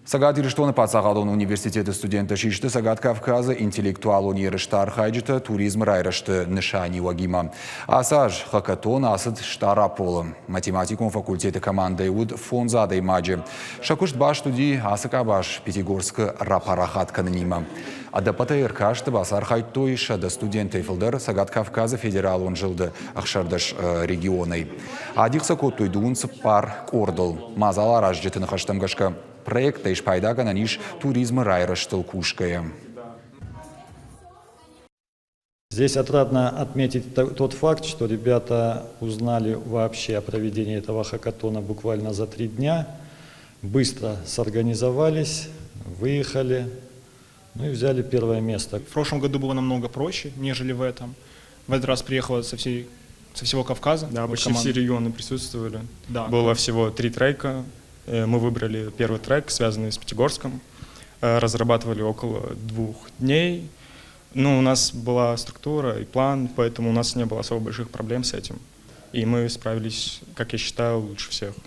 Цӕгат Ирыстоны паддзахадон университеты студенттӕ систы Цӕгат Кавказы интеллектуалон ерысты архайджытӕ туризмы райрӕзты нысаниуӕгимӕ. Ацы аз хакатон ацыд Стъараполы. Математикон факультеты командӕйы уыд фондз адӕймаджы. Сӕ куыст баст уыди ацы къабаз Пятигорскы рапарахат кӕнынимӕ. Ӕдӕппӕтӕй ӕркасты бацархайдтой 100 студентӕй фылдӕр Цӕгат Кавказы федералон зылды 16 регионӕй. Адих сӕ кодтой дыууын цыппар къордыл. Мадзал аразджыты ныхӕстӕм гӕсгӕ, проекттӕй спайдагӕнӕн ис туризмы райрӕзтыл кусгӕйӕ. Здесь отрадно отметить тот факт, что ребята узнали вообще о проведении этого хакатона буквально за 3 дня, быстро сорганизовались, выехали, ну и взяли первое место. В прошлом году было намного проще, нежели в этом. В этот раз приехала со всего Кавказа. Да, вот почти команда. все регионы присутствовали. Было всего три трека. Мы выбрали первый трек, связанный с Пятигорском. Разрабатывали около 2 дней. Ну, у нас была структура и план, поэтому у нас не было особо больших проблем с этим. И мы справились, как я считаю, лучше всех.